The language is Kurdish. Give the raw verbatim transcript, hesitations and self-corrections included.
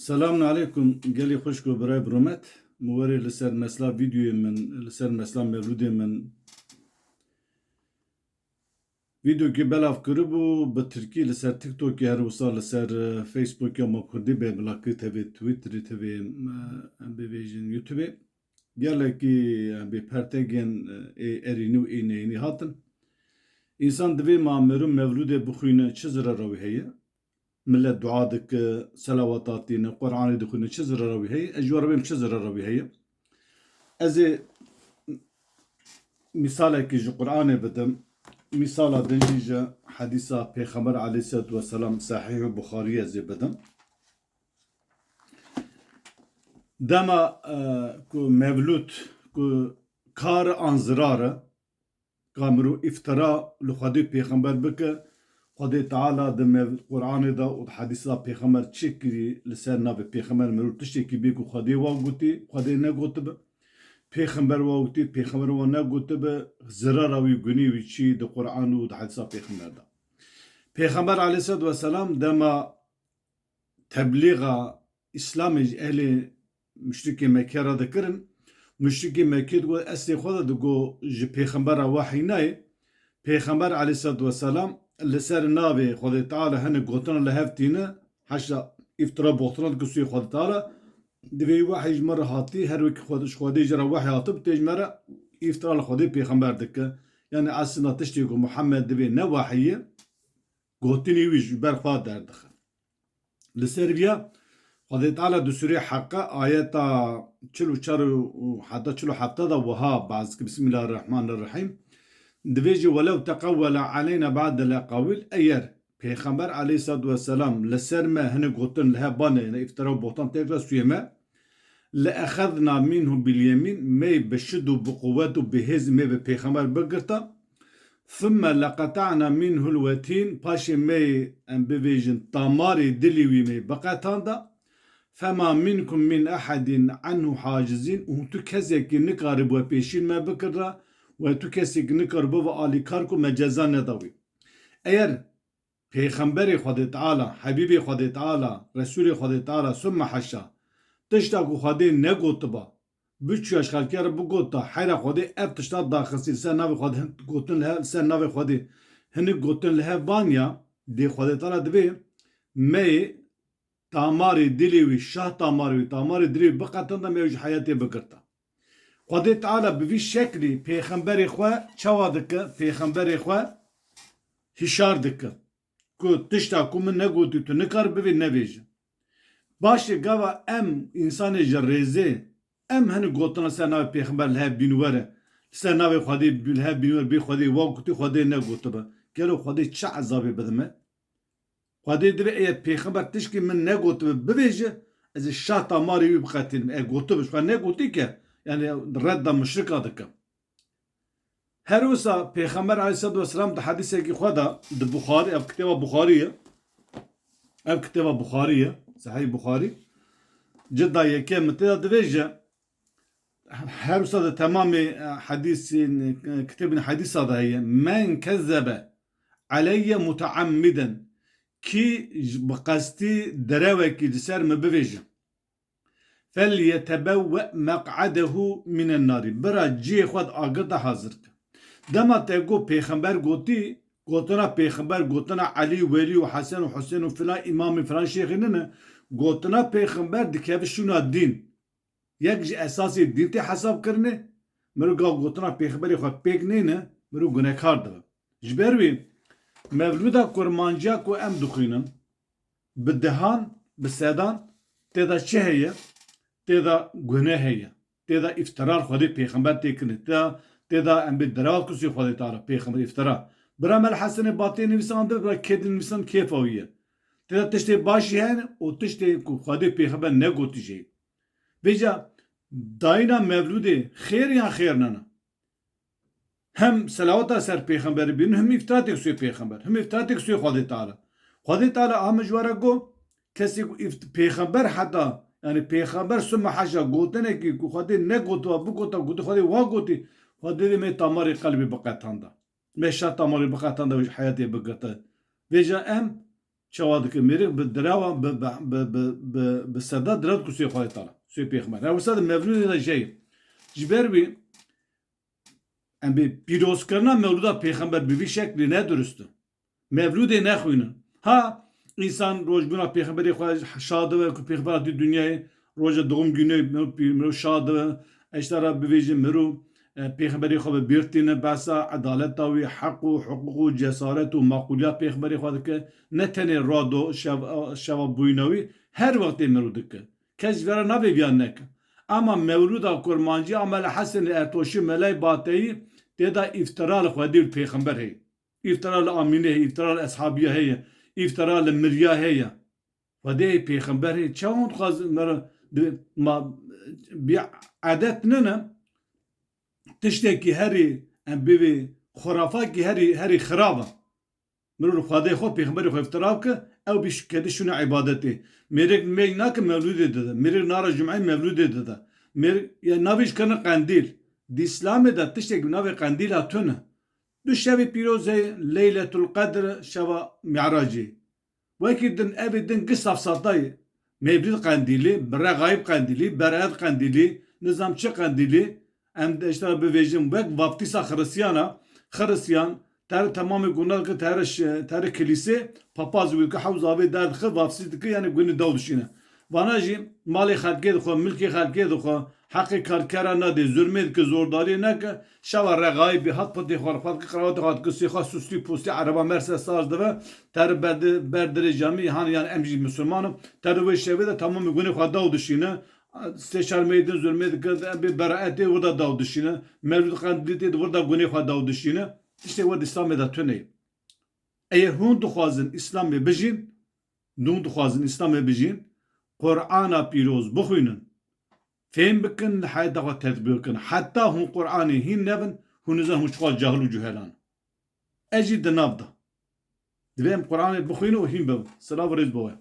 Selamun aleykum, gelî xwişk û birayê bi rûmet. Min werê li ser mesela vîdyoyê min, li ser mesela mevlûdê min vîdyokê belav kiribû, bi tirkî li ser TikTokê, her wisa li ser, e, Facebookê ma kurdî bê bila kir tevê Twitterê, tevê, e, em bivêjin YouTubeê. Gelekî, e, bê pertegên, e, ê erînî û ê neyînî hatin. Însan divê ma mirin mevlûdê bixwîne, çi zirara wî heye? Millet dua dike, selawata tîne, Qur'anê dixwîne, çi zirara wî heye? Ez ji we re bêm çi zirara wî heye? Ez ê mîsalekî ji Qur'anê bidim. Mîsala din jî ji hedîsa Pêxember aleyhisselatu vesselam Sahîh û Buxarî ez ê bidim. Dema, e, ku mevlûd, ku kar an zirar e, ka mirov îftira li Xwedê Pêxember bike, Xwedê Teala di mev-, Qur'anê de û di hedîsa Pêxember çi kirî li ser navê Pêxember mirov tiştekî bê ku Xwedê wa gotî, Xwedê negotibe, Pêxember wa gotî, Pêxember wa negotibe, zirara wî, gunê wî çi di Qur'an û di hedîsa Pêxember de. Pêxember aleyhisselatu vesselam dema teblîxa Îslamê ji ehlê muşrikê Mekke re dikirin. Muşrikê Mekke digot, eslê xwe de digot ji Pêxembera wahî nayê. Pêxember aleyhisselatu vesselam li ser navê Xwedê Teala hinek gotina li hev tîne, haşa îftira boxtina dike sûyê Xwedê Teala. Divê wahî ji me re hatî, her wekî Xwedê, ji Xwedê jê re wahî hatib, tê ji me re îftira li Xwedê Pêxember dike. Yani aslında tiştê ku Muhammed divê ne wahî ye, gotinê wî ji ber xwe derdixe. Li ser viya Xwedê Teala di Sûrê Heqqa ayeta çil û çar û heta çil û heft de wiha behs dike, Bismillahirrahmanirrahîm. Divêjî, "Welew teqewwele aleyna ba'del eqawîl", eger Pêxember aleyhisselatu vesselam li ser me hinek gotin li hev bane, yani îftira û bohtan têkira sûyê me, "Le'exezna minhu bil yemîn", me bi şid û bi quwet û bi hêz me bi Pêxember bigirta. "Thumme leqeta'na minhul wetîn", paşê me, em bivêjin, tamarê dilê wî me biqetanda. "Fema minkum min ehedin anhu hacizîn", û tu kesekî nikaribû pêşîn me bikira, we tu kesekî nikaribû ve alîkar ku me ceza neda wî. Eger Pêxemberê Xwedê Teala, Hebîbê Xwedê Teala, Resûlê Xwedê Teala, summe haşa, tişta ku Xwedê negotiba, biçûya ji xelkê re bigota, heyra Xwedê ev tişta daxistî, li ser navê Xwedê hin gotin li hev, li ser navê Xwedê hinek gotin li hev baniya, dê Xwedê Teala divê me yê tamarê dilê wî, şah tamarê wî, tamarê dilê wî biqetanda, me wî ji heyatê bigirta. Xwedê Teala bi vî şeklî pêxemberê xwe çawa dike? Pêxemberê xwe hişar dike ku tişta ku min negotî tu nikar bivê nevêje. Baş e, gava em însanê ji rêzê, em hinek gotina ser navê pêxember li hev bîn were, li ser navê Xwedê li hev bîn were, bê Xwedê wa gotî, Xwedê negotibe. Gelo Xwedê çi ezabê bide me? Xwedê divê eger pêxember tişkî min negotibe bivêje, ez ê şah tamarê wî biqetînim. E, gotibe, ji xwe negotî ke, yani redda muşrika dike. Her wisa Pêxember aleyhisselatu vesselam di hedîsekî xwe de, di Buxarî, ev kitêba Buxarî ye. Ev kitêba Buxarî ye, Sahîh Buxarî. Cilda yekem tê de divêje, her wisa di temamê, e, hedîsên, e, kitêbên hedîsa de heye. "Men kezzebe aleyye muteammiden", kî ji, bi qestî derewekî li ser min bivêje, "felyetebewwe meq'adehu minen narî", bira cihê xwe di agir de hazir ke. Dema te got pêxember gotî, gotina pêxember, gotina Elî, Welî û Hesen û Husên û filan îmamê filan şêxê nine, gotina pêxember dikeve şûna dîn. Yek ji esasê dîn tê hesab kirinê, mirov ga gotina pêxemberê xwe pêk nêne, mirov gunekar dibe. Ji ber wî mevlûda kurmanciya ku em dixwînin, bi dehan, bi sedan tê de çi heye? Tê de gune heye. Tê de îftira li Xwedê pêxember tê kirin. Tê de, tê de em bê derewa kusê Xwedê Teala pêxember îftira. Bira me li Hesenê Batê nivîsandibe, bira kê dinivîsan kêfa wî ye. Tê de tiştê baş jî hene û tiştê ku Xwedê pêxember negotî jî. Vêca dayîna mevlûdê xêr yan xêr nana? Hem selawata ser pêxemberê bînin, hem îftiratê sûyê pêxember, hem îftiratê sûyê Xwedê Teala. Xwedê Teala a min ji we re got, kesê ku îft-, pêxember heta, yani pêxember summe haşa gotinekî ku Xwedê negotiba, bigota, gotî Xwedê wa gotî, Xwedê dê me tamarê qelbê biqetanda. Me şa tamarê biqetanda û ji heyatê bigirta. Vêca em Çawa dike mêrik bi direwa, bi, bi, bi, bi, bi, bi seda direw dike sûyê Xwedê Teala, sûyê Pêxember. Her wisa de mevlûdê de jê ye. Ji ber wî, em bê pîrozkirina mewlûda Pêxember bi vî şeklî ne durust e. Mevlûdê nexwînin. Ha, însan rojbûna Pêxemberê xwe şa dibe ku Pêxember hatî dinyayê, roja doğum günü mirov pî-, mirov şa dibe, eştera bivêjin mirov, e, Pêxemberê xwe bi bîr tîne, behsa edaleta wî, heq û hiqûq û cesaret û maqûliya Pêxemberê xwe dike. Ne tenê rado şev-, şeva bûyîna wî, her wextê mirov dike. Kes ji vera navê viya neke. Ama mewlûda kurmancî a Mele Hesenê Ertoşî, Melay Bateyî, tê de îftira li Xwedê û li Pêxember heye. Îftira li Amînê heye, îftira li Eshabiya heye, îftira li Mirya heye. Xwedê heye, Pêxember heye. Çawa hûn dixwazin me re di-, ma, bi edet nine, tiştekî herî, em bivê xurafakî herî, herî xirab e. Mirov li Xwedê xwe, Pêxemberê xwe îftira bike, ew bî ş-, kedi şûna îbadetê. Mêrik mêj nake mewlûdê dide. Mêrik nara cumeyê mewlûdê dide. Mêrik, ya navê ji kirine qendîl. Di Îslamê de tiştek bi navê qendîla tune. Du şevê pîroz heye, Leyletul Qedr, şeva Mi'racê. Wekî din, evê din gi safsatayê. Mevlid qendîlî, bi regaib qendîlî, beraet qendîlî, nizam çi qendîlî, em de işte bivêjin wek vaftîsa Xiristiyana, Xiristiyan, ter tamamê guna dike, ter ş-, ter kilîsê, papaz wî dike, hewz avê derdixe, vaftîs dike, yani gunî daw dişîne. Vana jî malê xelkê dixwe, milkê xelkê dixwe, heqê karkera nade, zulmê dike, zordariyê neke, şeva regaibî hat potê xwe, xwe dike, qrawatê xwe dike, sê xwe sustî, postî, ereba Mercedes saz dibe, ter berdi-, berdirê camî, han yani em jî misilman in, ter wê şevê de tamamê gunê xwe daw dişîne, sê çar meyê din zulmê dike, em bê beraetê wir de daw dişîne, mevlûd qendîlê tê di wir de gunê xwe daw dişîne, tiştê we di Îslamê de tune ye. Eger hûn dixwazin Îslamê bijîn, hûn dixwazin Îslamê bijîn, Qur'ana pîroz bixwînin, fêm bikin, li heyata xwe tetbîq bikin. Heta hûn Qur'anê hîn nebin, hûn nizan hûn çiqas cahil û cuhelan. Ez jî di nav de. Divê em Qur'anê bixwînin û hîn bibin. Silav û rêz bo we.